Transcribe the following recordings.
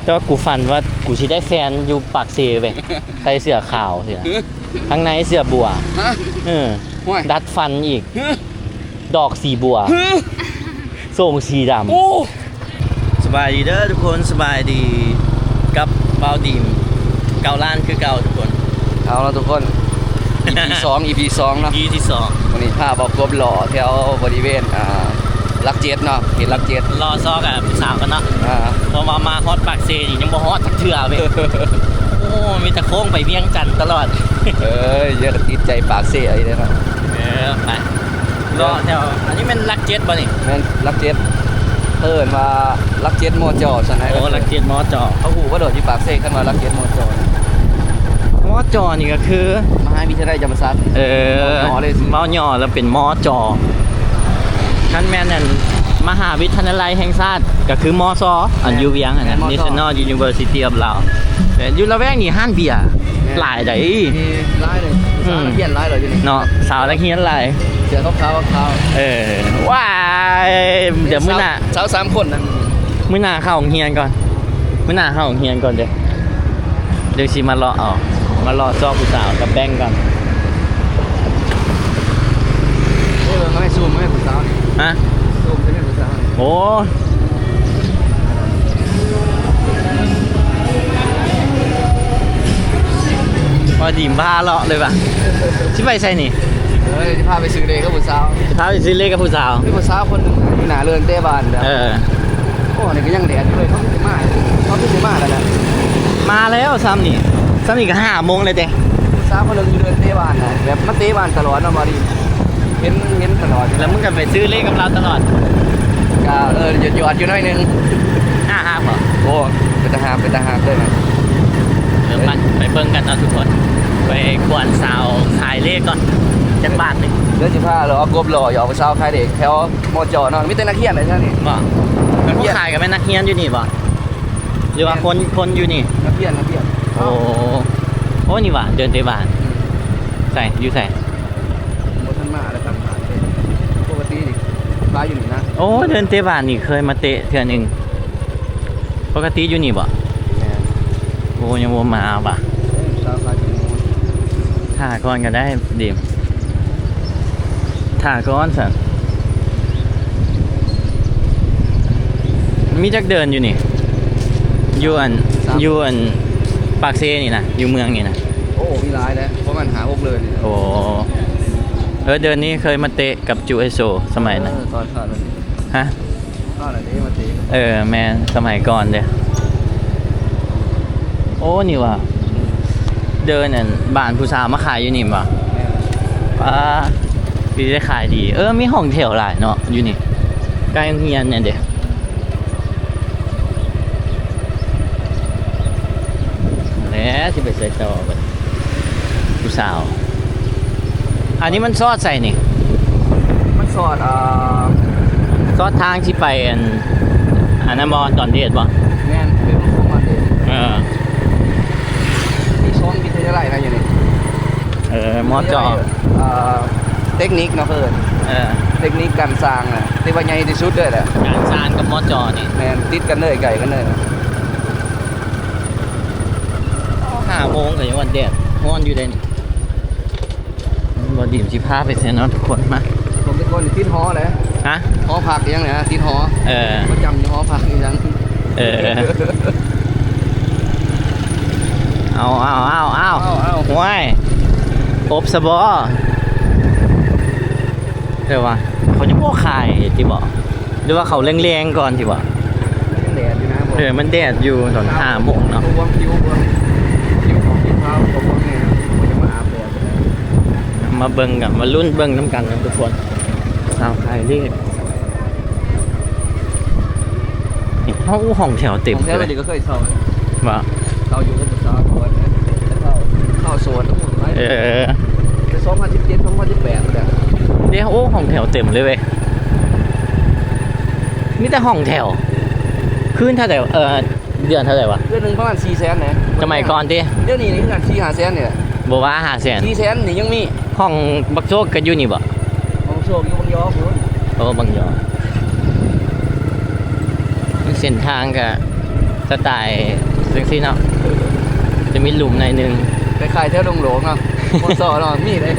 ແຕ່ວ່າກູຝັນວ່າກູຊິໄດ້ແຟນຢູ່ປາກເຊເວີຍ ໃສ່ເສື້ອຂາວຊີ້ນະ ຫື ທາງໃນເສື້ອບົວ ຮະ ເອີ ຫ້ວຍ ດັດຟັນອີກ ຫື ດອກສີບົວ ຫື ໂສ້ງສີດຳ ໂອ້ ສະບາຍດີເດີທຸກຄົນ ສະບາຍດີກັບບ່າວດີມ ເກົ້າລ້ານຄືເກົ່າທຸກຄົນ ເອົາລະທຸກຄົນ ອີພີສອງ ອີພີສອງເນາະ ອີພີສອງ ມື້ນີ້ພາບ່າວກົບເລາະແຖວບໍລິເວນ ອ່າ ຫຼັກເຈັດເນາະ ເຂດຫຼັກເຈັດ ເລາະຊອກກັບຜູ້ສາວກັນເນາະ ອ່າ ເພາະວ່າມາຮອດປາກເຊນີ້ຍັງບໍ່ຮອດຈັກເທື່ອເວີຍ ໂອ້ ມີແຕ່ໂຄ້ງໄປວຽງຈັນຕະຫຼອດ ເອີຍ ຢ່າຕິດໃຈປາກເຊອີກເດີເນາະ ເອີ ໄປ ເລາະແຖວ ອັນນີ້ແມ່ນຫຼັກເຈັດບໍ່ນີ້? ແມ່ນຫຼັກເຈັດ ເຂົາເອີ້ນວ່າຫຼັກເຈັດ ມຈ ຊັ້ນນະ ໂອ້ ຫຼັກເຈັດ ມຈ ເຂົາຮູ້ບໍ່ໂດດຢູ່ປາກເຊ ຄັນວ່າຫຼັກເຈັດ ມຈ ມຈ ນີ້ກໍຄື ມະຫາວິທະຍາໄລຈຳປາສັກ ເອີ ເວົ້າຫຍໍ້ເລີຍ ເວົ້າຫຍໍ້ແລ້ວເປັນ ມຈ ຄັນແມ່ນອັນ ມະຫາວິທະຍາໄລແຫ່ງຊາດ ກໍຄື ມຊ ອັນຢູ່ວຽງຫັ້ນນະ ແມ່ນ ມຊ National University of Laos ແມ່ນ ຢູ່ລະແວກນີ້ຮ້ານເບຍ ແມ່ນ ຫຼາຍໃດ໋ ມີຫຼາຍເລີຍ ອືມ ສາວນັກຮຽນຫຼາຍເລີຍຢູ່ນີ້ເນາະ ສາວນັກຮຽນຫຼາຍ ເສື້ອຂາວໆ ຂາວ ເອີ ວ້າຍ ດຽວມື້ໜ້າ ສາວສາມຄົນນະ ມື້ໜ້າເຂົ້າໂຮງຮຽນກ່ອນ ມື້ໜ້າເຂົ້າໂຮງຮຽນກ່ອນເດີ້ ດຽວຊິມາເລາະເອົາ ມາເລາະຊອກຜູ້ສາວກັບແບັງກ່ອນ ເອີ ເບິ່ງໃຫ້ຊູມໃຫ້ຜູ້ສາວນີ້ ຮະ ຊູມໃຫ້ຜູ້ສາວນີ້ ໂອ້ ພໍດີມພາເລາະເລີຍວ່າ ຊິໄປໃສນີ້? ເອີຍ ຊິພາໄປຊື້ເລກກັບຜູ້ສາວ ຊິພາໄປຊື້ເລກກັບຜູ້ສາວ ມີຜູ້ສາວຄົນໜຶ່ງຢູ່ໜ້າເລີນເຕະບານແລ້ວ ເອີ ໂອ້ ອັນນີ້ກໍຍັງແດດຢູ່ເລີຍ ເຂົາຄືຊິມາ ເຂົາຄືຊິມາແລ້ວແຫຼະ ມາແລ້ວ ຊ່ຳນີ້ ຊ່ຳນີ້ກໍຫ້າໂມງແລ້ວເດ້ ຜູ້ສາວຄົນໜຶ່ງຢູ່ເລີນເຕະບານນະ ແບບມາເຕະບານຕະຫຼອດເນາະ ບໍ່ດີ ເຫັນ ເຫັນຕະຫຼອດ ແລ້ວມຶງກໍໄປຊື້ເລກກັບລາວຕະຫຼອດ? ກະ ເອີ ຢອດໆ ຢູ່ໜ້ອຍໜຶ່ງ. ໜ້າຮັກບໍ່? ໂອ້ ເປັນຕາຮັກ ເປັນຕາຮັກເລີຍນະ. ເອີ ໄປ ໄປເບິ່ງກັນເນາະທຸກຄົນ ໄປກວນສາວຂາຍເລກກ່ອນ ຈັກບາດໜຶ່ງ. ດຽວຊິພາເລາະ ເອົາກົບເລາະ ຢອກສາວຂາຍເລກແຖວ ມຈ ເນາະ ມີແຕ່ນັກຮຽນເດ້ແຖວນີ້. ບໍ່? ນັກຮຽນ ຜູ້ຂາຍກໍແມ່ນນັກຮຽນຢູ່ນີ້ບໍ່? ຫຼືວ່າຄົນ ຄົນຢູ່ນີ້? ນັກຮຽນ ນັກຮຽນ. ໂອ້ ໂອ້ ນີ້ຫວ່າ ເດີ່ນເຕະບານ. ໃສ ຢູ່ໃສ? ບໍ່ທັນມາແລ້ວ ຕັ້ງບານເດ້ ປົກກະຕິນີ້ຂາຍຢູ່ນີ້ນະ. ໂອ້ ເດີ່ນເຕະບານນີ້ເຄີຍມາເຕະເທື່ອໜຶ່ງ. ປົກກະຕິຢູ່ນີ້ບໍ່? ແມ່ນ. ໂອ້ ຍັງບໍ່ມາຫວາ? ເອີ ສາວຂາຍຢູ່ນີ້. ຖ້າກ່ອນກໍໄດ້ ດີມ. ຖ້າກ່ອນຊັ້ນ. ມີຈັກເດີ່ນຢູ່ນີ້? ຢູ່ອັນ ສາມ ຢູ່ອັນປາກເຊນີ້ນະ ຢູ່ເມືອງນີ້ນະ. ໂອ້ ມີຫຼາຍແລ້ວ ປະມານຫ້າຫົກເດີ່ນນີ້ແຫຼະ. ໂອ້ ເອີ ເດີ່ນນີ້ເຄີຍມາເຕະກັບຈູເອໂຊສະໄໝນັ້ນ. ເອີ ຕອນເຂົານັ້ນ. ຮະ? ເຂົານັ້ນເດ້ມາເຕະ. ເອີ ແມ່ນ ສະໄໝກ່ອນເດ້. ໂອ້ ນີ້ຫວ່າ ເດີ່ນອັນ ບານຜູ້ສາວມາຂາຍຢູ່ນີ້ບໍ່? ແມ່ນ. ປ້າ ຊິໄດ້ຂາຍດີ. ເອີ ມີຫ້ອງແຖວຫຼາຍເນາະຢູ່ນີ້ ໃກ້ໂຮງຮຽນແນ່ເດ້. ແຫຼະ ຊິໄປໃສຕໍ່ບັດນີ້ ຜູ້ສາວ. ອັນນີ້ມັນສອດໃສນີ້? ມັນສອດ ເອີ ສອດທາງຊິໄປອັນ ອັນນັ້ນບໍ່? ດອນເດດບໍ່? ແມ່ນ ເປັນຂອງດອນເດດ. ເອີ ມີສອງວິທະຍາໄລນະຢູ່ນີ້. ເອີ ມຈ. ວິທະຍາໄລ ເອີ ເຕັກນິກເນາະເພິ່ນ. ເອີ ເຕັກນິກການຊ່າງນະ ຖືວ່າໃຫຍ່ທີ່ສຸດເລີຍແຫຼະ. ການຊ່າງກັບ ມຈ ນີ້. ແມ່ນ ຕິດກັນເລີຍ ໃກ້ກັນເລີຍ. ຫ້າໂມງກໍຍັງວ່າແດດຮ້ອນຢູ່ເດ້ນີ້. ບໍ່ດີມຊິພາໄປໃສເນາະທຸກຄົນ ມາ. ຜົມເປັນຄົນຕິດຫໍແຫຼະ. ຮະ? ຫໍພັກອີ່ຫຍັງນີ້ນະ ຕິດຫໍ. ເອີ ປະຈຳຢູ່ຫໍພັກອີ່ຫຍັງ. ເອີ ເອົາ ເອົາ ເອົາ ເອົາ ເອົາ ເອົາ ໂອ້ຍ ອົບຊະບໍ? ແຕ່ວ່າເຂົາຍັງບໍ່ຂາຍຕິບໍ? ຫຼືວ່າເຂົາແລງໆກ່ອນຕິບໍ? ແດດຢູ່ນະ. ເອີ ມັນແດດຢູ່ຕອນຫ້າໂມງເນາະ. ພວກຜິວ ພວກຜິວຂອງທີ່ເຂົາ ພວກນີ້ ມັນຈະມາອາບແດດ. ມາເບິ່ງກັນ ມາລຸ້ນເບິ່ງນຳກັນນະທຸກຄົນ. ສາວຂາຍເລກ. ເຮົາຫ້ອງແຖວເຕັມ. ຫ້ອງແຖວ ເລີຍ ນີ້ກໍເຄີຍເຊົ່າ. ວ່າ ເຊົ່າຢູ່ກັບສາວໂສດນະ ເຊົ່າ ເຊົ່າໂສດ. ເອີ ແຕ່ສອງພັນສິບເຈັດ ສອງພັນສິບແປດນີ້ແຫຼະ. ເດ້ ໂອ້ ຫ້ອງແຖວເຕັມເລີຍເວີຍ. ມີແຕ່ຫ້ອງແຖວ. ຄືນເທົ່າໃດ? ເອີ ເດືອນເທົ່າໃດວະ? ເດືອນໜຶ່ງປະມານສີ່ແສນແຫຼະ. ສະໄໝກ່ອນຕິ? ດຽວນີ້ນີ້ຄືກັນ ສີ່ຫ້າແສນນີ້ແຫຼະ. ບໍ່ວ່າຫ້າແສນ ສີ່ແສນນີ້ຍັງມີ. ຫ້ອງບັກໂຊກກໍຢູ່ນີ້ບໍ່? ຫ້ອງໂຊກຢູ່ບັກຢໍພຸ້ນ. ໂອ້ ບັກຢໍ. ເສັ້ນທາງກໍ ສະໄຕຈັ່ງຊີ້ເນາະ ຈະມີຫຼຸມໜ້ອຍໜຶ່ງ ຄ້າຍໆແຖວດົງໂລກເນາະ ມຊ ເນາະ ມີເດ້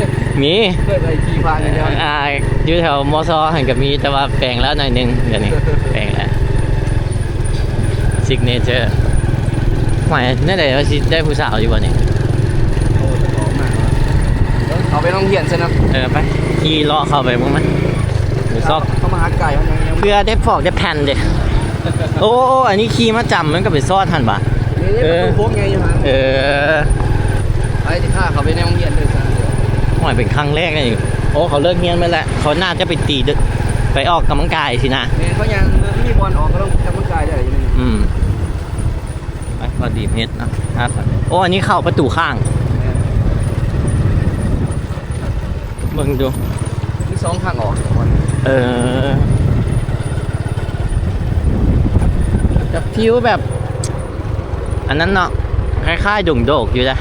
ມີ ເຄີຍໄດ້ຂີ່ຜ່ານຢູ່ແຖວ ອ່າ ຢູ່ແຖວ ມຊ ຫັ້ນກໍມີ ແຕ່ວ່າແປງແລ້ວໜ້ອຍໜຶ່ງ ດຽວນີ້ແປງແລ້ວ ຊິກເນເຈີ ຫ້ວຍ ແນວໃດວ່າຊິໄດ້ຜູ້ສາວຢູ່ບໍ່ນີ້? ໂອ້ ຈະບອກມາ ເອີ ເຂົ້າໄປໂຮງຮຽນຊະເນາະ ເອີ ໄປ ຂີ່ເລາະເຂົ້າໄປເບິ່ງມັນ ເຂົາມາຫາໄກເຮົາຍັງ ເພື່ອໄດ້ຟອກໄດ້ແຜ່ນເດ້. ໂອ້ ອັນນີ້ຂີ່ມາຈຳ ມັນກໍໄປຊອດຫັ້ນບາດ ເອີ ປະຕູໂຄ້ງໃຫຍ່ຢູ່ຫັ້ນ ເອີ ໄປຊິພາເຂົາໄປໃນໂຮງຮຽນເດີ ໂອ້ຍ ເປັນຄັ້ງແລກເລີຍ ໂອ້ ເຂົາເລີກຮຽນໝົດແລ້ວ ເຂົາໜ້າຈະໄປຕີ ໄປອອກກຳລັງກາຍຊີ້ນະ ແມ່ນ ເຂົາຍ່າງ ມີບ່ອນອອກກຳລັງ ກຳລັງກາຍໄດ້ຢູ່ນີ້ ອືມ ໄປ ພໍດີເຮັດເນາະ ໂອ້ ອັນນີ້ເຂົ້າປະຕູຂ້າງ ແມ່ນ ເບິ່ງດູ ມີສອງທາງອອກ ເອີ ແບບ view ແບບ ອັນນັ້ນເນາະ ຄ້າຍໆດົງໂດກຢູ່ເດ້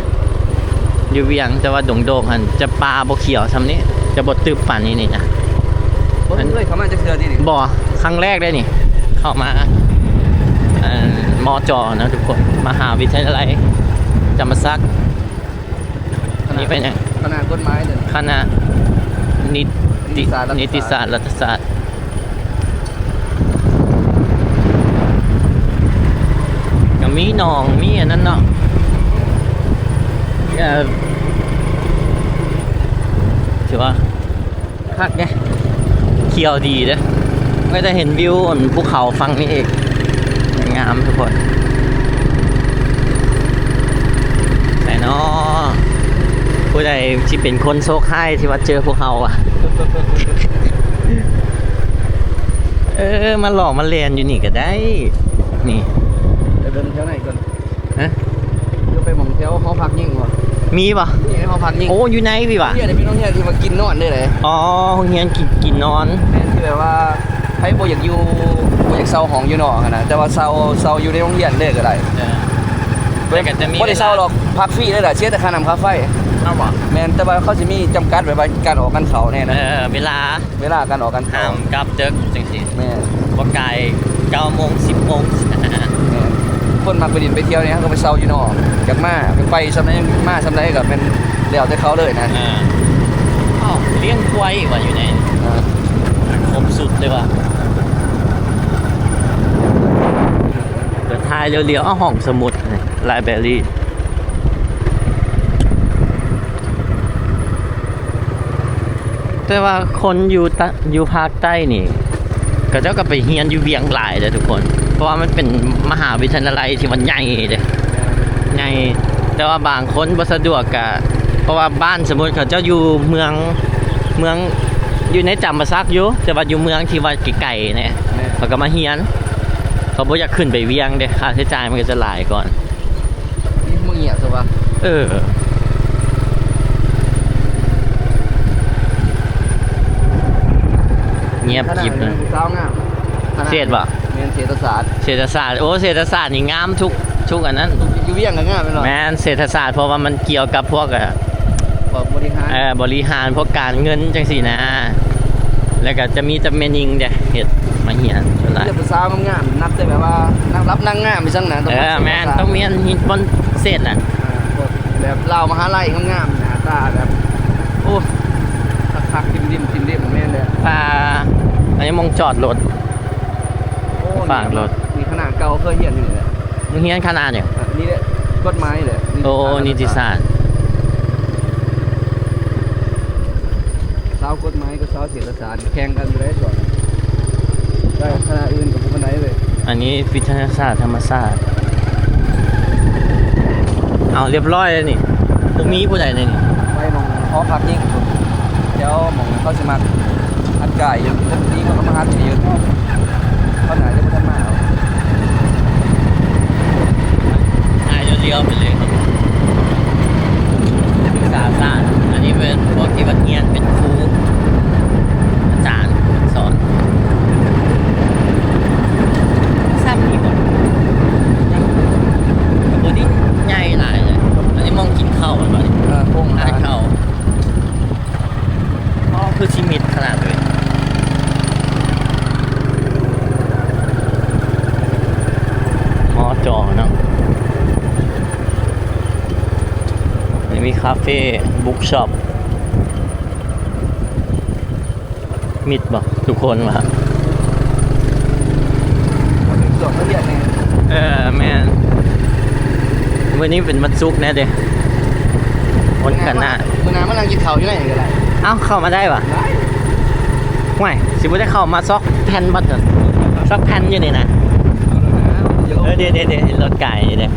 ຢູ່ວຽງ ແຕ່ວ່າດົງໂດກຫັ້ນຈະປ່າບໍ່ຂຽວຊ່ຳນີ້ ຈະບໍ່ຕຶບປານນີ້ນີ້ນະ ບໍ່ເຄີຍເຂົ້າມາຈັກເທື່ອຕິນີ້ ບໍ່ ຄັ້ງແລກເດ້ນີ້ ເຂົ້າມາ ເອີ ມຈ ເນາະທຸກຄົນ ມະຫາວິທະຍາໄລຈຳປາສັກ ຄະນະ ນີ້ເປັນຫຍັງ? ຄະນະກົດໝາຍເດ້ ຄະນະນິຕິ ນິຕິສາດ ນິຕິສາດ ລັດຖະສາດ ກໍມີໜອງ ມີອັນນັ້ນເນາະ ກໍຖືວ່າ ຄັກເດ້ ຂຽວດີເດ້ ກໍຈະເຫັນວິວອັນພູເຂົາຝັ່ງນີ້ອີກ ງາມທຸກຄົນ ໃສເນາະ ຜູ້ໃດຊິເປັນຄົນໂຊກຮ້າຍທີ່ວ່າເຈີພວກເຮົາອະ ເອີ ມາຫຼໍ່ມາແລ່ນຢູ່ນີ້ກໍໄດ້ ນີ້ ໄປເບິ່ງແຖວໃນກ່ອນ. ຮະ? ຢູ່ໄປໝ່ອງແຖວຫໍພັກຍິງບໍ່? ມີບໍ່? ມີໃນຫໍພັກຍິງ. ໂອ້ ຢູ່ໃນພີ້ຫວາ? ໂຮງຮຽນນີ້ເປັນໂຮງຮຽນທີ່ວ່າກິນນອນເດ້. ອໍ ໂຮງຮຽນກິນ ກິນນອນ. ແມ່ນ ຄືແບບວ່າໃຜບໍ່ຢາກຢູ່ ບໍ່ຢາກເຊົ່າຫ້ອງຢູ່ນອກຫັ້ນນະ ແຕ່ວ່າເຊົ່າ ເຊົ່າຢູ່ໃນໂຮງຮຽນເລີຍກໍໄດ້. ເອີ ແຕ່ກໍຈະມີ ບໍ່ໄດ້ເຊົ່າດອກ ພັກຟຣີເລີຍລະ ເສຍແຕ່ຄ່ານ້ຳຄ່າໄຟ. ເອົາບໍ່? ແມ່ນ ແຕ່ວ່າເຂົາຊິມີຈຳກັດແບບວ່າການອອກການເຂົ້າແນ່ນະ. ເອີ ເວລາ ເວລາການອອກການເຂົ້າ ຫ້າມກັບເດິກຈັ່ງຊີ້ ແມ່ນ ບໍ່ກາຍເກົ້າໂມງ ສິບໂມງ ແມ່ນ ຄົນມັກໄປຫຼິ້ນໄປທ່ຽວນີ້ ເຮົາກໍໄປເຊົ່າຢູ່ນອກ ຢາກມາ ຢາກໄປຊ່ຳໃດ ມາຊ່ຳໃດກໍແມ່ນແລ້ວແຕ່ເຂົາເລີຍນະ. ເອີ ອ້າວ ລ້ຽງຄວາຍວ່າຢູ່ໃນ ເອີ ຄົບສຸດເລີຍວ່າ ເດີນທາງລຽວໆ ເອົາ ຫ້ອງສະໝຸດ library ແຕ່ວ່າຄົນຢູ່ຕະ ຢູ່ພາກໃຕ້ນີ້ ເຂົາເຈົ້າກໍໄປຮຽນຢູ່ວຽງຫຼາຍເດ້ທຸກຄົນ ເພາະວ່າມັນເປັນມະຫາວິທະຍາໄລທີ່ວ່າໃຫຍ່ເດ້ ໃຫຍ່ ແຕ່ວ່າບາງຄົນບໍ່ສະດວກກະ ເພາະວ່າບ້ານ ສົມມຸດເຂົາເຈົ້າຢູ່ເມືອງ ເມືອງ ຢູ່ໃນຈຳປາສັກຢູ່ ແຕ່ວ່າຢູ່ເມືອງທີ່ວ່າໄກໆແດ່ ເຂົາກໍມາຮຽນ ເຂົາບໍ່ຢາກຂຶ້ນໄປວຽງເດ້ ຄ່າໃຊ້ຈ່າຍມັນກໍຈະຫຼາຍກ່ອນ. ນີ້ບໍ່ງຽບຊະວະ. ເອີ ງຽບກິບເລີຍ. ຜູ້ສາວງາມ. ຄະນະ ເສດບໍ່? ແມ່ນ ເສດຖະສາດ. ເສດຖະສາດ ໂອ້ ເສດຖະສາດນີ້ງາມທຸກ ທຸກອັນນັ້ນ. ຢູ່ວຽງກໍງາມແມ່ນບໍ່? ແມ່ນ ເສດຖະສາດ ເພາະວ່າມັນກ່ຽວກັບພວກ ອາ ພວກບໍລິຫານ ເອີ ບໍລິຫານ ພວກການເງິນຈັ່ງຊີ້ນະ. ແລ້ວກໍຈະມີແຕ່ແມ່ຍິງເດ້ເຮັດ ມາຮຽນສ່ວນຫຼາຍ. ມີແຕ່ຜູ້ສາວງາມໆ ນັບແຕ່ແບບວ່ານາງລຳນາງງາມອີ່ຫຍັງນະ. ເອີ ແມ່ນ ຕ້ອງມີອັນ ມີບ່ອນເສດນະ. ອ່າ ພວກແບບລາວມະຫາໄລງາມໆ ໜ້າຕາແບບ ໂອ້ ຄັກໆ ຖິ້ມໆ ຕິ່ມໆ ແມ່ນແຫຼະ. ອ່າ ອັນນີ້ໝ່ອງຈອດລົດ ໂອ້ ຝາກລົດ. ນີ້ຄະນະເກົ່າເຄີຍຮຽນຢູ່ນີ້ແຫຼະ. ໂຮງຮຽນຄະນະຫຍັງ? ອ່ະ ນີ້ແຫຼະ ກົດໝາຍແຫຼະ. ໂອ້ ນິຕິສາດ ນິຕິສາດ. ຊາວກົດໝາຍກັບຊາວເສດຖະສາດແຂ່ງກັນຢູ່ໃດ໋ຊ່ວງນີ້. ໄດ້ຄະນະອື່ນກໍບໍ່ປານໃດເວີຍ. ອັນນີ້ວິທະຍາສາດທຳມະຊາດ. ເອົາ ລຽບຮ້ອຍແລ້ວນີ້ ບໍ່ມີຜູ້ໃດໃນນີ້. ໄປໝ່ອງຫໍພັກຍິງ ແຖວໝ່ອງເຂົາຊິມັກ ອັດກາຍຢູ່ ເລື່ອງນີ້ເຂົາກໍມາຫາທີ່ນີ້ຢູ່ ເຂົາໜ້າຈະບໍ່ທັນມາເອົາ ຖ່າຍລຽວໆໄປເລີຍ. ນັກສຶກສາສາດ ອັນນີ້ເປັນພວກທີ່ວ່າຮຽນເປັນຄູ ອາຈານສອນ ຊ້ຳນີ້ບໍ່ ຍັງ ກໍບໍ່ໄດ້ໃຫຍ່ຫຼາຍເລີຍ. ອັນນີ້ໝ່ອງກິນເຂົ້າແມ່ນບໍ່ນີ້? ເອີ ໂຮງອາຫານ ຮ້ານເຂົ້າ. ອໍ ຄືຊິມິດຂະໜາດເລີຍ. ມຈ ມີຄາເຟ ບຸກຊັອບ ມິດບໍ່ທຸກຄົນວ່າ ຊ່ວງເວຍກແດ່? ເອີ ແມ່ນ ມື້ນີ້ເປັນວັນສຸກແນ່ເດ້ ຄົນຂະໜາດ. ມື້ໜ້າມານັ່ງກິນເຂົ້າຢູ່ໃນນີ້ກໍໄດ້. ເອົ້າ ເຂົ້າມາໄດ້ຫວາ? ໄດ້. ຫ້ວຍ ຊິບໍ່ໄດ້ເຂົ້າມາຊອກແຜ່ນບໍ່? ຊອກແຜ່ນຢູ່ນີ້ນະ. ເອີ ເດ້ໆໆ ລົດກາຍເດ້.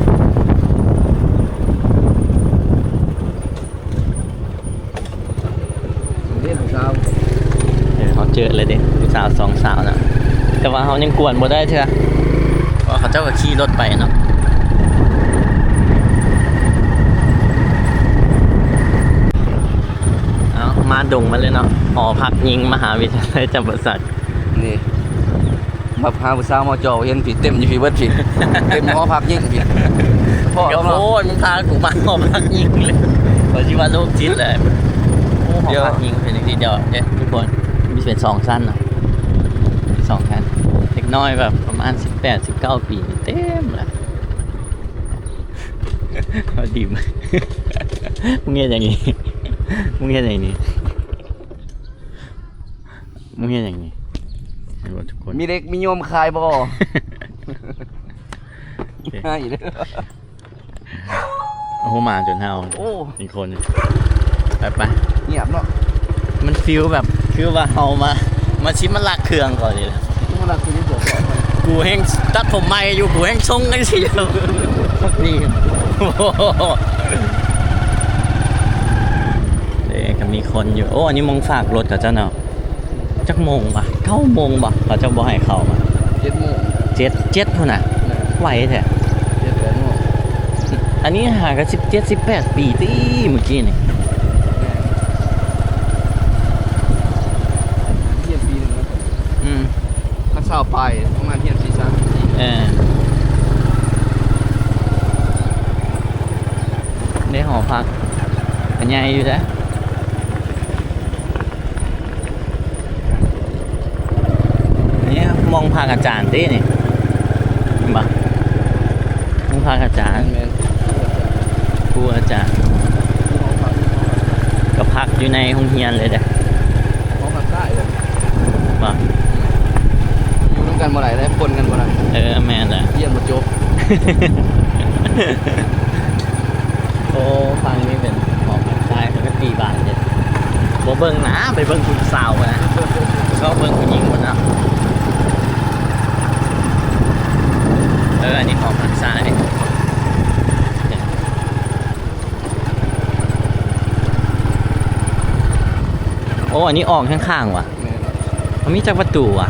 ເດ້ຜູ້ສາວ ເອີ ເຮົາເຈີແລ້ວເດ້ ຜູ້ສາວສອງສາວນະ ແຕ່ວ່າເຮົາຍັງກວນບໍ່ໄດ້ເທື່ອ ເພາະເຂົາເຈົ້າກໍຂີ່ລົດໄປເນາະ. ເອົາ ມາດົງມາເລີຍເນາະ ຫໍພັກຍິງມະຫາວິທະຍາໄລຈຳປາສັກ ນີ້. ມາຫາຜູ້ສາວມ.ຈ ເຫັນພີ້ ເຕັມຢູ່ພີ້ເບິດພີ້ ເຕັມຫໍພັກຍິງພີ້. ໂອ້ຍ ມຶງພາກູມາຫໍພັກຍິງເລີຍ ຂ້ອຍຊິວ່າໂລກຈິດແຫຼະ. ໂອ້ ຫໍພັກຍິງເປັນຈັ່ງຊີ້ ດຽວເດ້ທຸກຄົນ ມີເປັນສອງຊັ້ນເນາະ ສອງຊັ້ນ. ເດັກນ້ອຍແບບປະມານສິບແປດ ສິບເກົ້າປີນີ້ເຕັມລະ. ເອົາດິມ ມຶງເຮັດຫຍັງນີ້ ມຶງເຮັດຫຍັງນີ້? ມຶງເຮັດຫຍັງນີ້? ເຫັນບໍ່ທຸກຄົນ? ມີເຫຼັກມີຍົມຂາຍບໍ່? ໂອເຄ ໃຫ້ເດີ້. ໂອ້ ມາຈົນເຮົາ ໂອ້ ອີກຄົນ ໄປໆ ງຽບເນາະ. ມັນຟີລແບບ ຄືວ່າເຮົາມາ ມາຊິມາລັກເຄື່ອງເຂົານີ້ແຫຼະ. ມາລັກເຄື່ອງເຂົາ ກູແຮ່ງຕັດຜົມໃໝ່ຢູ່ ກູແຮ່ງຊົງຈັ່ງຊີ້ຢູ່ ພັກດີ. ເດ້ ກໍມີຄົນຢູ່. ໂອ້ ອັນນີ້ໝ່ອງຝາກລົດເຂົາເຈົ້າເນາະ. ຈັກໂມງວະ? ເກົ້າໂມງບໍ່? ເຂົາເຈົ້າບໍ່ໃຫ້ເຂົ້າມາ. ເຈັດໂມງ. ເຈັດ ເຈັດພຸ້ນນະ? ແມ່ນ. ໄວແທ້. ເຈັດແປດໂມງ. ອັນນີ້ຫາກໍສິບເຈັດ ສິບແປດປີຕິ ມື້ກີ້ນີ້. ແມ່ນ. ຮຽນປີໜຶ່ງແລ້ວ. ອືມ. ຄັນຊາວປາຍ ປະມານຮຽນສີ່ສາມປີ. ເອີ. ໃນຫໍພັກກໍໃຫຍ່ຢູ່ເດ້. ນີ້ຫ້ອງພັກອາຈານຕິນີ້ ເຫັນບໍ່? ຫ້ອງພັກອາຈານ ແມ່ນໆ ຄູອາຈານ ກໍພັກຢູ່ໃນໂຮງຮຽນເລີຍເດ້. ຫ້ອງພັກໃຕ້ບໍ່? ບໍ່ ຢູ່ນຳກັນບໍ່ໄດ້ເດ້ ປົນກັນບໍ່ໄດ້. ເອີ ແມ່ນແຫຼະ ຮຽນບໍ່ຈົບ. ໂອ້ ຝັ່ງນີ້ເປັນຂອງທາງຊ້າຍ ເຂົາກໍຕີບານເດ້. ບໍ່ເບິ່ງນະ ໄປເບິ່ງຜູ້ສາວພຸ້ນນະ. ຊອບເບິ່ງຜູ້ຍິງພຸ້ນນະ. ເອີ ອັນນີ້ຂອງທາງຊ້າຍ. ໂອ້ ອັນນີ້ອອກຂ້າງໆຫວາ? ແມ່ນ. ມັນມີຈັກປະຕູຫວາ?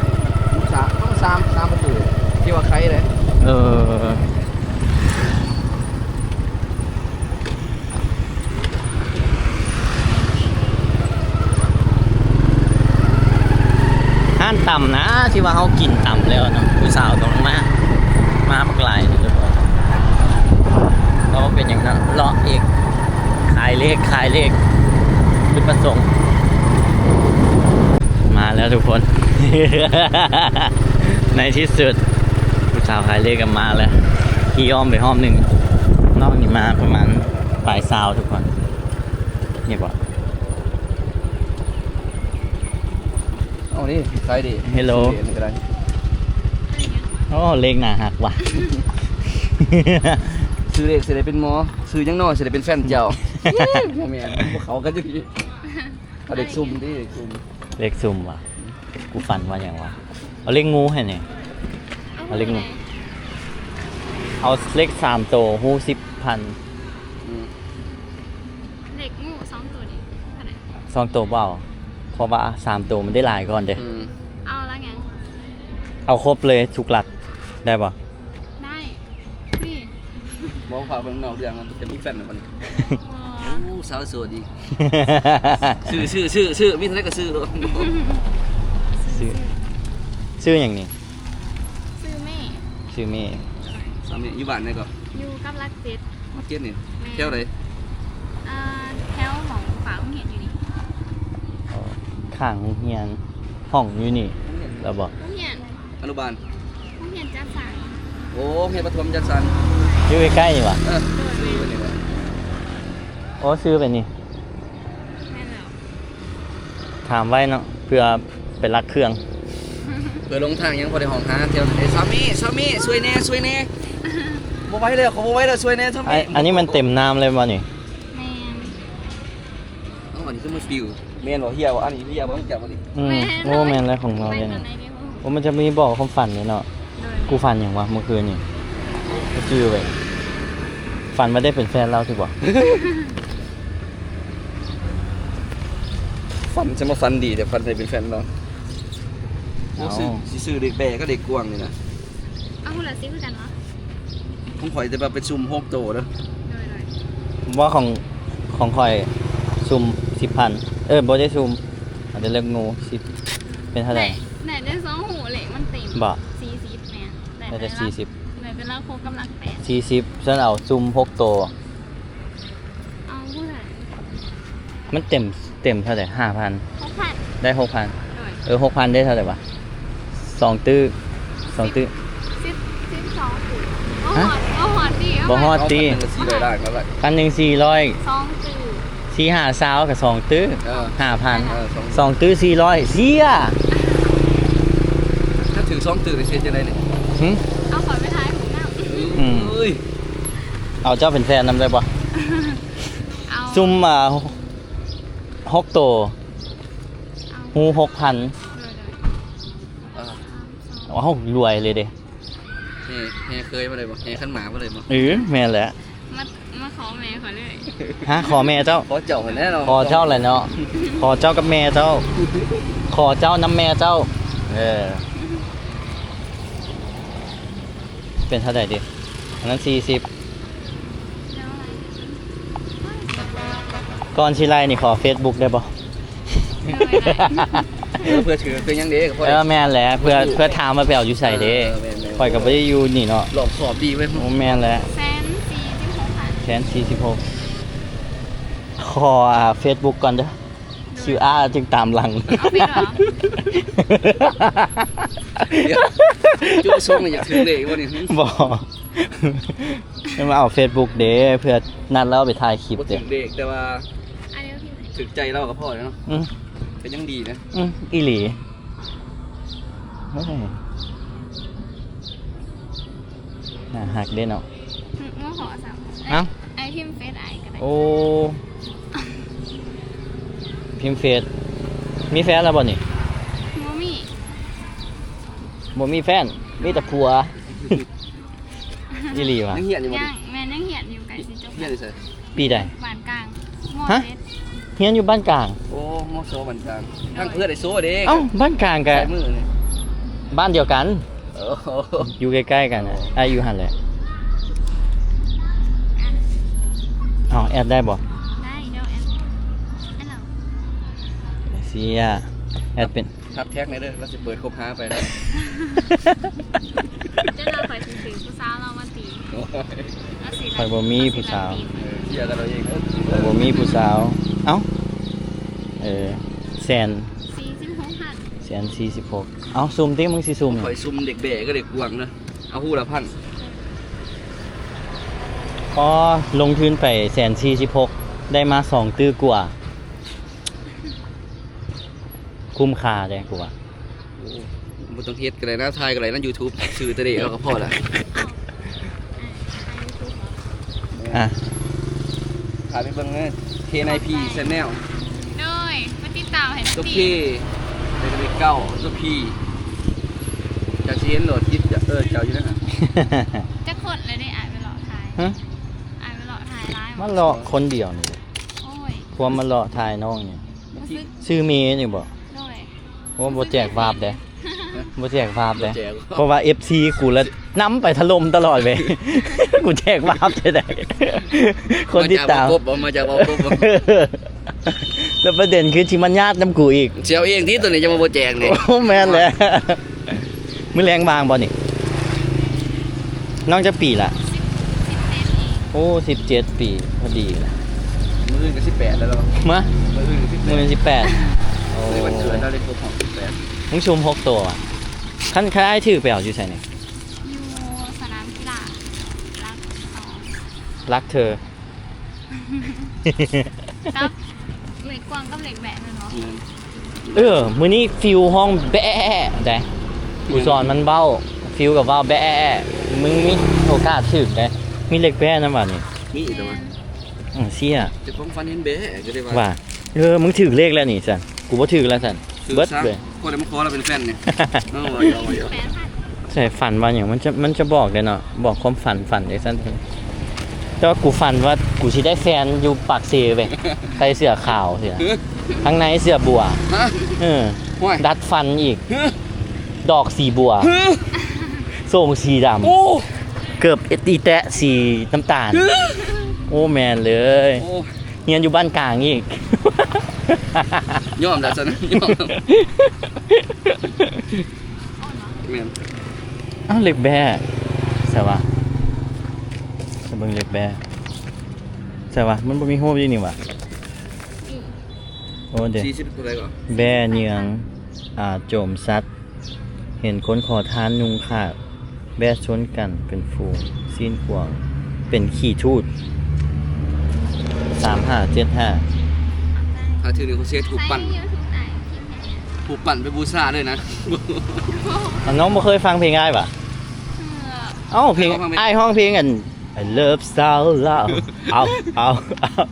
ສາມ ຕ້ອງສາມ ສາມປະຕູ ທີ່ວ່າໄຂເດ້. ເອີ. ຮ້ານຕຳນະ ທີ່ວ່າເຮົາກິນຕຳແລ້ວເນາະ ຜູ້ສາວຕ້ອງມາ ມາບັກຫຼາຍເນາະ. ເຮົາເປັນຫຍັງເນາະ ເລາະອີກ ຂາຍເລກ ຂາຍເລກ ຈຸດປະສົງ. ມາແລ້ວທຸກຄົນ ໃນທີ່ສຸດ ຜູ້ສາວຂາຍເລກກໍມາແລ້ວ. ຂີ່ອ້ອມໄປຮອບໜຶ່ງ ນອກນີ້ມາປະມານປາຍຊາວທຸກຄົນ. ນີ້ບໍ່? ເອົາເດ້ ຂາຍເດ້. ເຮລໂລ ຊື້ເລກນີ້ກໍໄດ້. ໂອ້ ເລກໜ້າຮັກວ່ະ. ຊື້ເລກຊິໄດ້ເປັນໝໍ ຊື້ຫຍັງນໍ ຊິໄດ້ເປັນແຟນເຈົ້າ. ບໍ່ແມ່ນ ບໍ່ເຂົ້າກັນຈັກທີ. ເອົາເລກຊຸ່ມຕິ ເລກຊຸ່ມ. ເລກຊຸ່ມຫວາ? ກູຝັນວ່າຫຍັງຫວາ? ເອົາເລກງູໃຫ້ແດ່. ເອົາເລກງູ ເອົາເລກສາມໂຕ ຮູ້ສິບພັນ. ອືມ. ເລກງູສອງໂຕນີ້ເທົ່າໃດ? ສອງໂຕບໍ່ເອົາ ເພາະວ່າສາມໂຕມັນໄດ້ຫຼາຍກ່ອນເດ້. ອືມ. ເອົາລະຫຍັງ? ເອົາຄົບເລີຍທຸກຫຼັກ ໄດ້ບໍ່? ໄດ້. ນີ້ ບໍ່ພາເບິ່ງນອກເລື່ອງ ມັນຈະມີແຟນແລ້ວບັດນີ້. ອໍ. ໂອ້ ສາວໂສດອີກ. ຊື້ ຊື້ ຊື້ ຊື້ ມີເທົ່າໃດກໍຊື້ໂລດ. ຊື້ ຊື້ຫຍັງນີ້? ຊື່ເມ. ຊື່ເມ. ສາວເມ ຢູ່ບ້ານໃດເກາະ? ຢູ່ກັບຫຼັກເຈັດ. ຫຼັກເຈັດນີ້ ແມ່ນ. ແຖວໃດ? ອ່າ ແຖວໝ່ອງຝາໂຮງຮຽນຢູ່ນີ້. ອໍ ຂ້າງໂຮງຮຽນ. ຫ້ອງຢູ່ນີ້ແລ້ວບໍ່? ໂຮງຮຽນ ອະນຸບານ. ໂຮງຮຽນຈັດສັນ. ໂອ້ ໂຮງຮຽນປະຖົມຈັດສັນ. ຢູ່ໃກ້ໆນີ້ຫວາ? ເອີ ໂດຍ ຢູ່ນີ້ຫວາ? ໂອ້ ຊື້ໄປນີ້ ແມ່ນແລ້ວ ຖາມໄວ້ເນາະ ເພື່ອໄປລັກເຄື່ອງ ເພື່ອລົງທາງ ຍັງບໍ່ໄດ້ຮ້ອງຫາແຖວນັ້ນເດ້ ຊາວມີ ຊາວມີ ຊ່ວຍແດ່ ຊ່ວຍແດ່ ບໍ່ໄຫວແລ້ວ ເຂົາບໍ່ໄຫວແລ້ວ ຊ່ວຍແດ່ ຊາວມີ ອັນ ອັນນີ້ມັນເຕັມນ້ຳເລີຍບໍ່ນີ້? ແມ່ນ ເອົ້າ ອັນນີ້ຄືມັນປິວ ແມ່ນບໍ່? ເຮຍບໍ່? ອັນນີ້ເຮຍບໍ່? ຮູ້ຈັກບໍ່ນີ້? ອືມ ແມ່ນ ໂອ້ ແມ່ນແລ້ວ ຂອງເຮົາເດ້ນີ້ ໂອ້ ມັນຈະມີບອກຄວາມຝັນເດ້ເນາະ ໂດຍ ກູຝັນຫຍັງວະມື້ຄືນນີ້ ບໍ່ຈື່ເວີຍ ຝັນວ່າໄດ້ເປັນແຟນລາວຊິບໍ່? ຝັນ ຈະມາຝັນດີແຕ່ ຝັນໄດ້ເປັນແຟນລາວ ໂອ້ ຊື້ ຊິຊື້ເດັກແບ້ກັບເດັກກວາງນີ້ນະ ເອົາ ຄົນລະສີຄືກັນເນາະ ຂອງຂ້ອຍແຕ່ວ່າໄປຊຸ່ມຫົກໂຕເດີ ໂດຍໆ ບໍ່ ຂອງ ຂອງຂ້ອຍຊຸ່ມສິບພັນ ເອີ ບໍ່ໄດ້ຊຸ່ມ ອາດຈະເລືອກງູ ສິບ ເປັນເທົ່າໃດ? ໄດ້ ໄດ້ສອງຫູ ເລກມັນເຕັມ ບໍ່ ສີ່ສິບ ແມ່ນ ໄດ້ແຕ່ສີ່ສິບ ໄດ້ແຕ່ຫຼັກຫົກກັບຫຼັກແປດ ສີ່ສິບ ຊັ້ນເອົາຊຸ່ມຫົກໂຕ ເອົາຜູ້ໃດ? ມັນເຕັມ ເຕັມເທົ່າໃດ? ຫ້າພັນ ຫົກພັນ ໄດ້ຫົກພັນ ໂດຍ ເອີ ຫົກພັນໄດ້ເທົ່າໃດວະ? ສອງຕື້ ສອງຕື້ ສິບ ສິບສອງຕື້ ບໍ່ຮອດ ບໍ່ຮອດຕິ ບໍ່ຮອດຕິ ເອົາພັນໜຶ່ງສີ່ຮ້ອຍ ພັນໜຶ່ງສີ່ຮ້ອຍ ສອງຕື້ ສີ່ຫ້າຊາວກໍສອງຕື້ ເອີ ຫ້າພັນ ເອີ ສອງຕື້ສີ່ຮ້ອຍ ເສຍ ຖ້າຖືກສອງຕື້ນີ້ຊິເຮັດຈັ່ງໃດນີ້? ຫື? ເອົາຂ້ອຍໄປຖ່າຍຮູບນຳ ອືມ ເອີຍ ເອົາເຈົ້າເປັນແຟນນຳໄດ້ບໍ່? ເອົາ ຊຸ່ມ ອ່າ ຫົກໂຕ ເອົາ ຫູຫົກພັນ ໂດຍໆ ເອີ ເອົາ ລວຍເລີຍເດ້ ແຫ່ ແຫ່ເຄີຍມາເລີຍບໍ່? ແຫ່ຂັນໝາກມາເລີຍບໍ່? ເອີ ແມ່ນແຫຼະ ມາ ມາຂໍແມ່ຂ້ອຍເລີຍ ຮະ? ຂໍແມ່ເຈົ້າ? ຂໍເຈົ້າຫັ້ນແຫຼະເນາະ ຂໍເຈົ້າແຫຼະເນາະ ຂໍເຈົ້າກັບແມ່ເຈົ້າ ຂໍເຈົ້ານຳແມ່ເຈົ້າ ເອີ ເປັນເທົ່າໃດເດ? ອັນນັ້ນສີ່ສິບ ກ່ອນຊິໄລ່ນີ້ຂໍເຟສບຸກໄດ້ບໍ່? ໂດຍ ໄດ້ ເອີ ເພື່ອຖື ເພື່ອຫຍັງເດ້ ເອີ ແມ່ນແຫຼະ ເພື່ອ ເພື່ອຖາມວ່າໄປເອົາຢູ່ໃສເດ້ ເອີ ແມ່ນໆ ຂ້ອຍກໍບໍ່ໄດ້ຢູ່ນີ້ເນາະ ລອບຄອບດີເວີຍ ໂອ້ ແມ່ນແຫຼະ ແສນສີ່ສິບຫົກພັນ ແສນສີ່ສິບຫົກ ຂໍ ອ່າ ເຟສບຸກກ່ອນເດີ ຄິວອາຣ໌ ຈຶ່ງຕາມຫຼັງ ເອົາເຟສເຫລໍ? ຈຸດປະສົງນີ້ຢາກຖືກເລກບໍ່ນີ້? ບໍ່ ແມ່ນວ່າເອົາເຟສບຸກເດ້ ເພື່ອນັດລາວໄປຖ່າຍຄລິບເດ້ ບໍ່ຖືກເລກ ແຕ່ວ່າຖືກໃຈລາວກໍພໍແລ້ວເນາະ ອືມ ກໍຍັງດີນະ ອືມ ອີ່ຫຼີ ໂອ້ຍ ໜ້າຮັກເດ້ເນາະ ອືມ ບໍ່ຂໍຊ້ຳ ເອົ້າ ອ້າຍພິມເຟສອ້າຍກໍໄດ້ ໂອ້ ພິມເຟສ ມີແຟນແລ້ວບໍ່ນີ້? ບໍ່ມີ ບໍ່ມີແຟນ ມີແຕ່ຜົວ ອີ່ຫຼີວະ? ຍັງຮຽນຢູ່ບໍ່ນີ້? ຍັງ ແມ່ນຍັງຮຽນຢູ່ ໃກ້ຊິຈົບ ຮຽນຢູ່ໃສ? ປີໃດ? ບ້ານກາງ ມໍເຈັດ ຮະ? ຮຽນຢູ່ບ້ານກາງ? ໂອ້ ມໍສອງບ້ານກາງ ທາງເພື່ອນໄດ້ໂຊເດ້ ເອົ້າ ບ້ານກາງກະ ໃສ່ມືນີ້ ບ້ານດຽວກັນ ໂອ້ ຢູ່ໃກ້ໆກັນນະ ອ້າຍຢູ່ຫັ້ນແຫຼະ ເອົ້າ ແອດໄດ້ບໍ່? ໄດ້ ດຽວແອດ ແອດແລ້ວ ເສຍ ແອດເປັນ ທັກແທັກແດ່ເດີ ລາວຊິເປີດຄົບຫາໄປແລ້ວ ເຈົ້າໜ້າ ຂ້ອຍຊິຖືຜູ້ສາວລາວມາຕີ ໂອ້ຍ ລາວຊິ ຂ້ອຍບໍ່ມີຜູ້ສາວ ເອີ ເຄຍກັນເອົາເອງເດີ ຂ້ອຍບໍ່ມີຜູ້ສາວ ເອົ້າ ເອີ ແສນສີ່ສິບຫົກພັນ ແສນສີ່ສິບຫົກ ເອົ້າ ຊຸ່ມຕິ ມຶງຊິຊຸ່ມຫຍັງ? ຂ້ອຍຊຸ່ມເດັກແບ້ກັບເດັກກວາງເດີ ເອົາຫູລະພັນ ອໍ ລົງທຶນໄປແສນສີ່ສິບຫົກ ໄດ້ມາສອງຕື້ກວ່າ ຄຸ້ມຄ່າເດ້ກູວ່າ ໂອ້ ບໍ່ຕ້ອງເຮັດກໍໄດ້ນະ ຖ່າຍກໍໄດ້ນະ ຢູທູບ ຊື່ແຕ່ເດເອົາກໍພໍລະ ອ່ະ ຖ່າຍໄປເບິ່ງເດີ ເຄ ນາຍ ພີ ແຊນແນວ ໂດຍ ມາຕິດຕາມໃຫ້ ຕົວ ເຄ ແລ້ວກໍເລກເກົ້າ ຕົວ ພີ ຈະຊິເຫັນໂລດ ຄລິບ ເອີ ເຈົ້າຢູ່ນັ້ນນະ ຈັກຄົນແລ້ວເດ້ ອ້າຍໄປເລາະຖ່າຍ ຮະ? ອ້າຍໄປເລາະຖ່າຍຫຼາຍ ມາເລາະຄົນດຽວນີ້ ໂອ້ຍ ພວມມາເລາະຖ່າຍນ້ອງນີ້ ມາຊື້ ຊື່ເມນີ້ບໍ່? ໂດຍ ໂອ້ ບໍ່ແຈກວາບເດ້ ບໍ່ແຈກວາບເດ້ ບໍ່ແຈກ ເພາະວ່າເອັຟຊີກູລະນຳໄປຖະຫຼົ່ມຕະຫຼອດເວີຍ ກູແຈກວາບຈັ່ງໃດ ຄົນຕິດຕາມ ມາຈາກເວົ້າກົບບໍ່? ມາຈາກເວົ້າກົບບໍ່? ແລ້ວປະເດັນຄືຊິມາຍາດນຳກູອີກ ຊິເອົາເອງຕິ ໂຕນີ້ຈະມາບໍ່ແຈກນີ້ ໂອ້ ແມ່ນແຫຼະ ມື້ແລງວ່າງບໍ່ນີ້? ນ້ອງຈັກປີລະ? ສິບ ສິບເຈັດອີກ ໂອ້ ສິບເຈັດປີ ພໍດີລະ ມື້ອື່ນກໍສິບແປດແລ້ວເນາະ ມະ? ມື້ອື່ນກໍສິບແປດ ມື້ອື່ນສິບແປດ ໂອ້ ມື້ວັນເກີດເຮົາໄດ້ຄົບຮອບສິບແປດ ມຶງຊຸ່ມຫົກໂຕຫວາ? ຄັນ ຄັນອ້າຍຖືກໄປເອົາຢູ່ໃສນີ້? ຢູ່ສະໜາມກິລາ ຫຼັກສອງ ຫຼັກເທີ ກັບເຫຼັກກວາງກັບເຫຼັກແບະແມ່ນບໍ່? ແມ່ນ. ເອີ ມື້ນີ້ຟິວຮ້ອງແບະໄດ໋ ແມ່ນ. ກູສອນມັນເວົ້າ ຟິວກໍເວົ້າແບະ ມຶງມີໂອກາດຖືກໄດ໋ ມີເຫຼັກແບະນຳຫວານີ້. ມີອີກແລ້ວຫວາ? ແມ່ນ. ອື ເຊຍ ເຈົ້າຂອງຝັນເຫັນແບະ ກໍໄດ້ວ່າ ວ່າ ເອີ ມຶງຖືກເລກແລ້ວນີ້ຊັ້ນ ກູບໍ່ຖືກແລ້ວຊັ້ນ ເບິດເລີຍ. ພໍໄດ້ມາຂໍລາວເປັນແຟນນີ້ ເນາະ ວ່າຢອກ ວ່າຢອກ. ໃຊ່ ຝັນວ່າຫຍັງ ມັນຈະ ມັນຈະບອກເດ້ເນາະ ບອກຄວາມຝັນ ຝັນຈັ່ງຊັ້ນ. ແຕ່ວ່າກູຝັນວ່າກູຊິໄດ້ແຟນຢູ່ປາກເຊເວີຍ ໃສ່ເສື້ອຂາວເສື້ອ ຫື ທາງໃນເສື້ອບົວ ຮະ ເອີ ໂອ້ຍ ດັດຟັນອີກ ຮະ ດອກສີບົວ ຮະ ໂສ້ງສີດຳ ໂອ້ ເກີບອີແຕະສີນ້ຳຕານ ຮະ ໂອ້ ແມ່ນເລີຍ ໂອ້ ຮຽນຢູ່ບ້ານກາງອີກ ຍອມແລ້ວຊັ້ນ ຍອມແລ້ວ. ແມ່ນ. ອ້າວ ເຫຼັກແບະ ໃສຫວາ? ສະເບິ່ງເຫຼັກແບະ ໃສຫວາ? ມັນບໍ່ມີຮູບຢູ່ນີ້ຫວາ? ອືມ ໂອ້ ເດ ສີ່ສິບເທົ່າໃດກໍ? ແບະເຍືອງ ອາ ໂຈມສັດ ເຫັນຄົນຂໍທານຍຸງຂາດ ແບະຊົນກັນເປັນຝູງ ຊີ້ນກວາງ ເປັນຂີ້ທູດ ສາມຫ້າເຈັດຫ້າ. ຖ້າຖືກນີ້ ເຂົາຊິເຮັດຮູບປັ້ນ ປູກປັ້ນໄປບູຊາເລີຍນະ. ເອົ້າ ນ້ອງບໍ່ເຄີຍຟັງເພງອ້າຍຫວາ? ເອີ ເອົ້າ ເພງ ເອົາຟັງເພງ ອ້າຍຮ້ອງເພງອັນ I love ສາວລາວ ເອົາ ເອົາ ເອົາ.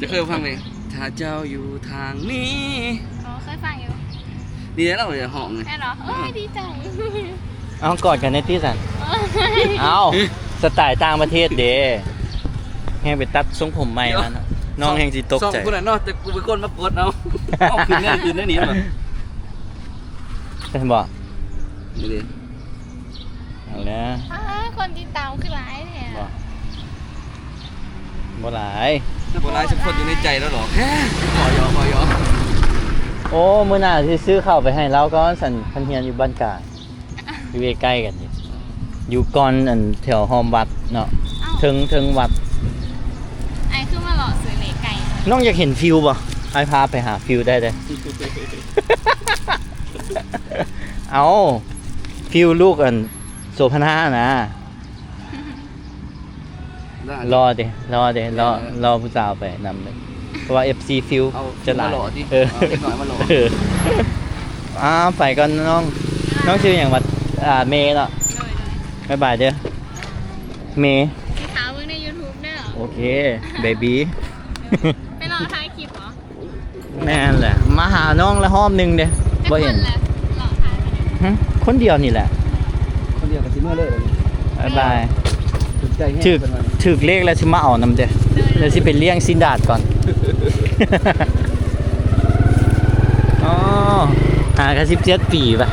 ຈະເຄີຍຟັງເພງ ຖ້າເຈົ້າຢູ່ທາງນີ້? ອໍ ເຄີຍຟັງຢູ່. ນີ້ແຫຼະ ລາວຢາກຮ້ອງ ແມ່ນບໍ່? ໂອ້ຍ ດີໃຈ. ເອົາ ກອດກັນແດ່ຕິຊັ້ນ. ໂອ້ຍ ເອົ້າ ສະໄຕຕ່າງປະເທດເດ້ ແຮ່ງໄປຕັດຊົງຜົມໃໝ່ມາເນາະ ນ້ອງແຮ່ງຊິຕົກໃຈ. ສອງຄົນນັ້ນເນາະ ແຕ່ກູເປັນຄົນມາກົດເອົາ. ເອົາ ຂຶ້ນແນ່ ຂຶ້ນແນ່ນີ້ ເຫັນບໍ່? ນີ້ເດ້ ເອົາແລ້ວ ອ້າ ຄົນຕິດຕາມຄືຫຼາຍແທ້. ບໍ່ ບໍ່ຫຼາຍ ບໍ່ຫຼາຍ ສະເພາະຢູ່ໃນໃຈລາວດອກ. ບໍ່ຢອກ ບໍ່ຢອກ. ໂອ້ ມື້ໜ້າຊິຊື້ເຂົ້າໄປໃຫ້ລາວກ່ອນຊັ້ນ ເພິ່ນຮຽນຢູ່ບ້ານກາງ ຢູ່ໃກ້ໆກັນນີ້ ຢູ່ກ່ອນອັນແຖວຫ້ອມວັດເນາະ. ເອົ້າ ເທິງ ເທິງວັດ. ອ້າຍຄືມາເລາະຊື້ເລກໄກ່? ນ້ອງຢາກເຫັນຟິວບໍ່? ອ້າຍພາໄປຫາຟິວໄດ້ເດ້. ເອົ້າ ຟິວລູກອັນໂສພະນານະ. ລໍເດ້ ລໍເດ້ ລໍ ເອີ ລໍຜູ້ສາວໄປນຳເດ້ ເພາະວ່າເອັຟຊີຟິວຈະຫຼາຍ. ເອົາ ເດັກນ້ອຍມາຫຼໍ່ ເອີ ເອົາ ໄປກ່ອນນ້ອງ. ນ້ອງຊື່ຫຍັງຫວາ? ອ່າ ເມເນາະ. ໂດຍ ໂດຍ ບາຍບາຍເດີ ເມ. ຊິຖ້າເບິ່ງໃນຢູທູບເດີ. ໂອເຄ ເບບີ. ໄປລໍຖ່າຍຄລິບເບາະ? ແມ່ນແຫຼະ ມາຫານ້ອງລະຮອບໜຶ່ງເດ້ ບໍ່ເຫັນ. ຫຶ ຄົນດຽວນີ້ແຫຼະ ຄົນດຽວກໍຊິເມືອເລີຍ. ບາຍບາຍ. ຖືກໃຈແຮງ ຖືກ ເພິ່ນວ່າ ຖືກເລກແລ້ວຊິມາເອົານຳເດ້ ແລ້ວຊິໄປລ້ຽງຊີ້ນດາດກ່ອນ. ອໍ ຫາກັນສິບເຈັດປີປະ.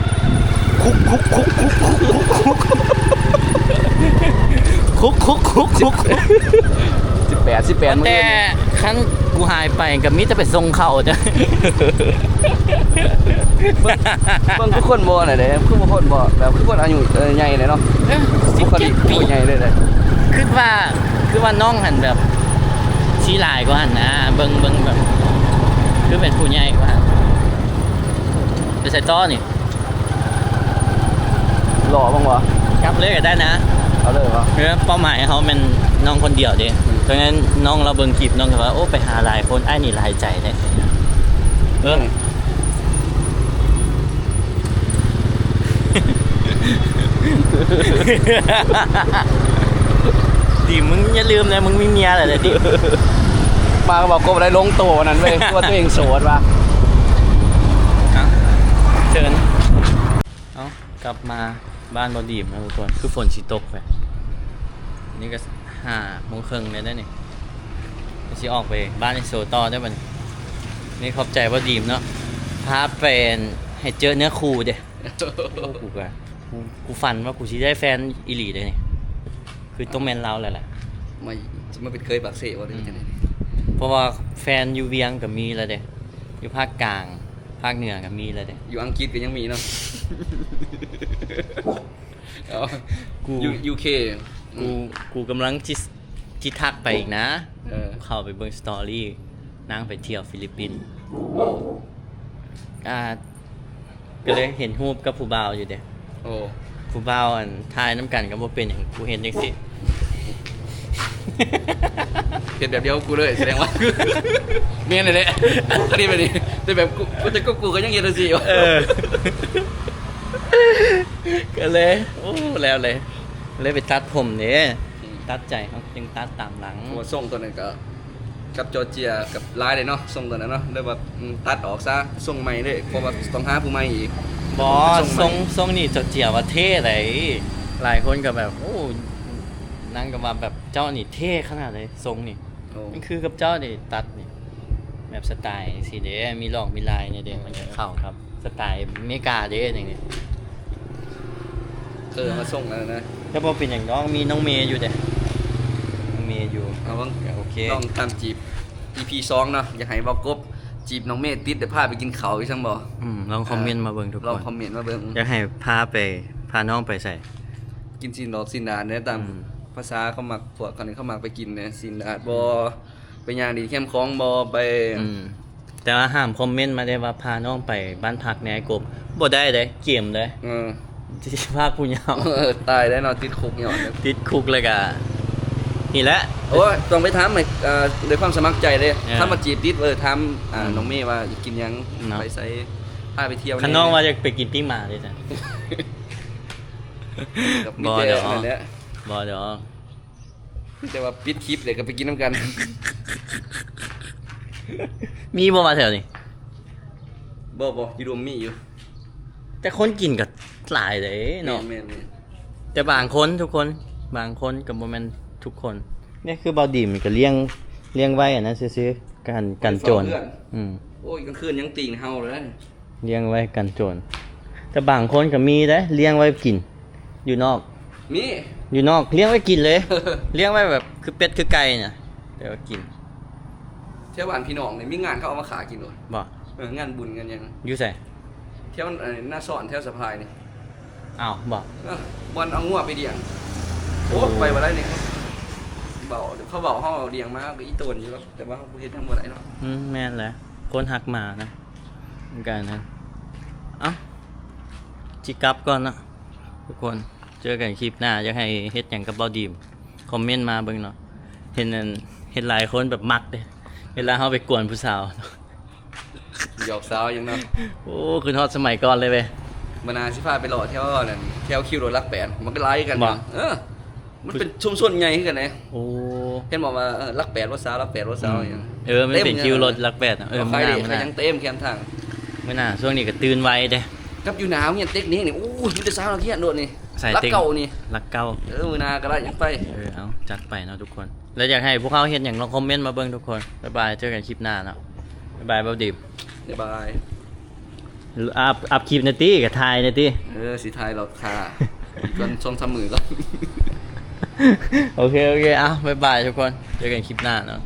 ຄຸກ ຄຸກ ຄຸກ ສິບແປດ ສິບແປດ ມື້ ແຕ່ ຄັນກູຫາຍໄປກໍມີແຕ່ໄປສົ່ງເຂົ້າເດີ້. ເບິ່ງ ເບິ່ງຄືຄົນບໍ່ນັ້ນເດ້ ຄືບໍ່ຄົນບໍ່ ແບບຄືຄົນອາຍຸ ເອີ ໃຫຍ່ເດ້ເນາະ. ເອີ ບຸກຄະລິກ ສິບເຈັດປີ ໃຫຍ່ເລີຍເດ້. ຄິດວ່າ ຄິດວ່ານ້ອງຫັ້ນແບບຊິຫຼາຍກວ່າຫັ້ນນະ ເບິ່ງ ເບິ່ງແບບຄືເປັນຜູ້ໃຫຍ່ກວ່າຫັ້ນ. ໄປໃສຕໍ່ນີ້? ຫຼໍ່ເບິ່ງບໍ່? ກັບເລີຍກໍໄດ້ນະ. ເອົາເລີຍບໍ່? ເອີ ເປົ້າໝາຍເຮົາແມ່ນນ້ອງຄົນດຽວເດ້. ອືມ ດັ່ງນັ້ນນ້ອງລາວເບິ່ງຄລິບ ນ້ອງກໍວ່າ ໂອ້ ໄປຫາຫຼາຍຄົນ ອ້າຍນີ້ຫຼາຍໃຈເດ້. ເອີ ອືມ ດີ ມຶງຢ່າລືມນະ ມຶງມີເມຍແລ້ວເດ້ ດີ. ມາກໍບອກກົບໄດ້ລົງໂຕອັນນັ້ນເວີຍ ວ່າຕົວເອງໂສດວ່າ. ເຊີນ. ເອົ້າ ກັບມາບ້ານບໍ່ດີມແລ້ວທຸກຄົນ ຄືຝົນຊິຕົກແຫຼະ. ນີ້ກໍຫ້າໂມງເຄິ່ງແລ້ວເດ້ນີ້ ຊິອອກໄປບ້ານໄອໂຊຕໍ່ເດີ້ບັດນີ້. ນີ້ຂອບໃຈບໍ່ດີມເນາະ ພາໄປໃຫ້ເຈີເນື້ອຄູ່ເດ້. ໂອ້ ກູກໍ ກູ ກູຝັນວ່າກູຊິໄດ້ແຟນອີ່ຫຼີເດ້ນີ້ ຄືຕ້ອງແມ່ນລາວແລ້ວແຫຼະ. ມາ ຊິມາເປັນເຂີຍປາກເຊບໍ່ ຫຼື ຈັ່ງໃດ? ເພາະວ່າແຟນຢູ່ວຽງກໍມີແລ້ວເດ້ ຢູ່ພາກກາງ ພາກເໜືອກໍມີແລ້ວເດ້ ຢູ່ອັງກິດກໍຍັງມີເນາະ. ເອົາ ກູ ຢູ ຢູເຄ ອືມ ກູ ກູກຳລັງຊິ ຊິທັກໄປອີກນະ. ເອີ ເຂົ້າໄປເບິ່ງສະຕໍຣີ ນາງໄປທ່ຽວຟີລິບປິນ. ໂອ້ ອ່າ ກໍເລີຍເຫັນຮູບກັບຜູ້ບ່າວຢູ່ເດ້. ໂອ້ ຜູ້ບ່າວ ອັນ ຖ່າຍນຳກັນກໍບໍ່ເປັນຫຍັງ ກູເຫັນຈັ່ງຊີ້. ເຮັດແບບດຽວກັບກູເລີຍ ສະແດງວ່າ ແມ່ນແຫຼະ ອັນນີ້ແບບນີ້ ແຕ່ແບບກູ ແຕ່ກະກູກະຍັງເຮັດຈັ່ງຊີ້ຢູ່. ເອີ ກະເລີຍ ໂອ້ ແລ້ວເລີຍ ເລີຍໄປຕັດຜົມເດ້ ອືມ ຕັດໃຈເຮົາຈຶ່ງຕັດຕາມຫຼັງ. ໂອ້ ຊົງໂຕນັ້ນກະ ກັບຈໍເຈຍກັບລາຍເດ້ເນາະ ຊົງໂຕນັ້ນເນາະ ເລີຍວ່າ ອືມ ຕັດອອກຊະ ຊົງໃໝ່ເລີຍ ເພາະວ່າຕ້ອງຫາຜູ້ໃໝ່ອີກ. ບໍ່ ຊົງໃໝ່ ຊົງ ຊົງນີ້ຈໍເຈຍວ່າເທ່ໃດ໋ ຫຼາຍຄົນກະແບບ ໂອ້ ນາງກະວ່າແບບ ເຈົ້ານີ້ເທ່ຂະໜາດໃດ ຊົງນີ້. ໂອ້ ມັນຄືກັບເຈົ້າເດ້ ຕັດນີ້ ແບບສະໄຕລ໌ຊີ້ເດ້ ມີລອກມີລາຍນີ້ເດ້ ມັນຈະເຂົ້າກັບສະໄຕລ໌ເມກາເດ້ນີ້. ເອີ ມາສົ່ງແລ້ວນະ ແຕ່ບໍ່ເປັນຫຍັງດອກ ມີນ້ອງເມຢູ່ເດ້ ນ້ອງເມຢູ່. ເອົາເບິ່ງ ໂອເຄ ລອງຕາມຈີບ ອີພີສອງເນາະ ຢາກໃຫ້ເວົ້າກົບຈີບນ້ອງເມຕິດ ໄດ້ພາໄປກິນເຂົ້າອີກຊັ້ນບໍ່? ອືມ ລອງຄອມເມັນມາເບິ່ງທຸກຄົນ ລອງຄອມເມັນມາເບິ່ງ ຢາກໃຫ້ພາໄປ ພານ້ອງໄປໃສ? ກິນຊີ້ນດອກຊີ້ນດາດເດ້ ຕາມ ອືມ ພາສາເຂົາມັກ ພວກເຂົານີ້ເຂົາມັກໄປກິນເດ້ ຊີ້ນດາດບໍ່ ໄປຍ່າງຫຼິ້ນແຄມຂອງບໍ່ ໄປ ອືມ ແຕ່ວ່າຫ້າມຄອມເມັນມາເດ້ວ່າພານ້ອງໄປບ້ານພັກແດ່ກົບ ບໍ່ໄດ້ເດ້ ເກມເດ້ ເອີ ຊິພາກຜູ້ຍາວ ເອີ ຕາຍແລ້ວເນາະ ຕິດຄຸກຍ້ອນ ຕິດຄຸກແລ້ວກະ ນີ້ແຫຼະ ໂອ້ຍ ຕ້ອງໄປຖາມໃຫ້ ເອີ ດ້ວຍຄວາມສະໝັກໃຈເດ້ ເອີ ຖາມວ່າຈີບຕິດ ເອີ ຖາມ ອືມ ນ້ອງເມວ່າຢາກກິນຫຍັງ ເນາະ ໄປໃສ ພາໄປທ່ຽວແດ່ ຄັນນ້ອງວ່າຢາກໄປກິນປີ້ງໝາເດ້ຊັ້ນ ບໍ່ດອກ ບໍ່ດອກ ມີແຕ່ວ່າປິດຄລິບເລີຍ ກະໄປກິນນຳກັນ ມີບໍ່ວະແຖວນີ້? ບໍ່ ບໍ່ ຢູ່ດົມມີຢູ່ ແຕ່ຄົນກິນກະຫຼາຍເດ້ເນາະ ແມ່ນໆໆ ແຕ່ບາງຄົນທຸກຄົນ ບາງຄົນກະບໍ່ແມ່ນທຸກຄົນ ນີ້ຄືບ່າວດີມກະລ້ຽງ ລ້ຽງໄວ້ອັນນັ້ນຊື່ໆ ກັນ ກັນໂຈນ ອືມ ໂອ້ຍ ກາງຄືນຍັງຕີງເຮົາເລີຍ ລ້ຽງໄວ້ກັນໂຈນ ແຕ່ບາງຄົນກະມີເດ້ ລ້ຽງໄວ້ກິນ ຢູ່ນອກ ມີ ຢູ່ນອກລ້ຽງໄວ້ກິນເລີຍ ລ້ຽງໄວ້ແບບຄືເປັດຄືໄກ່ນະ ແຕ່ວ່າກິນ ແຖວບ້ານພີ່ນ້ອງນີ້ມີງານເຂົາເອົາມາຂ້າກິນໂລດ ບໍ່ ເອີ ງານບຸນງານຫຍັງ ຢູ່ໃສ? ແຖວ ເອີ ນາສອນ ແຖວສະພາຍນີ້ ອ້າວ ບໍ່ ເອີ ບ່ອນເອົາງົວໄປລ້ຽງ ໂອ້ ໂອ້ ໄປບໍ່ໄດ້ນີ້ ເວົ້າ ເຂົາເວົ້າເຮົາລ້ຽງມາກະອີ່ຕົນຢູ່ດອກ ແຕ່ວ່າເຮົາເຮັດຫຍັງບໍ່ໄດ້ເນາະ ອືມ ແມ່ນແຫຼະ ຄົນຮັກໝານະ ຄືກັນນະ ເອົ້າ ຊິກັບກ່ອນເນາະ ທຸກຄົນ ເຈີກັນຄລິບໜ້າ ຢາກໃຫ້ເຮັດຫຍັງກັບບ່າວດີມ ຄອມເມັນມາເບິ່ງເນາະ ເຫັນອັນ ເຫັນຫຼາຍຄົນແບບມັກເດ້ ເວລາເຮົາໄປກວນຜູ້ສາວ ຢອກສາວຫຍັງເນາະ ໂອ້ ຄຶດຮອດສະໄໝກ່ອນເລີຍເວີຍ ມື້ໜ້າຊິພາໄປເລາະແຖວນັ້ນ ແຖວຄິວລົດຫຼັກແປດ ມັນກະຫຼາຍຄືກັນ ບໍ່ ເອີ ມັນເປັນຊຸມຊົນໃຫຍ່ຄືກັນເດ້ ໂອ້ ເຫັນບໍ່ວ່າ ເອີ ຫຼັກແປດບໍ່ສາວ ຫຼັກແປດບໍ່ສາວ ອືມ ຫຍັງ ເອີ ມັນເປັນຄິວລົດຫຼັກແປດ ເອີ ມື້ໜ້າ ມື້ໜ້າ ເຕັມແຄມທາງ ມື້ໜ້າ ຊ່ວງນີ້ກະຕື່ນໄວເດ້ ກັບຢູ່ໜ້າໂຮງຮຽນເຕັກນີ້ນີ້ ໂອ້ຍ ມີແຕ່ສາວນັກຮຽນໂລດນີ້ ໃສ ຫຼັກເຕັກເກົ້ານີ້ ຫຼັກເກົ້າ ເອີ ມື້ໜ້າກະໄດ້ຍັງໄປ ເອີ ເອົາ ຈັດໄປເນາະທຸກຄົນ ແລະຢາກໃຫ້ພວກເຮົາເຮັດຫຍັງລອງຄອມເມັນມາເບິ່ງທຸກຄົນ ບາຍບາຍ ເຈີກັນຄລິບໜ້າເນາະ ບາຍບາຍ ບ່າວດີມ ບາຍບາຍ ອັບ ອັບຄລິບແດ່ຕິ ກະຖ່າຍແດ່ຕິ ເອີ ຊິຖ່າຍລອກຖ້າ ອີກກ່ອນ ສອງສາມມື້ກ່ອນ ໂອເຄ ໂອເຄ ເອົາ ບາຍບາຍທຸກຄົນ ເຈີກັນຄລິບໜ້າເນາະ.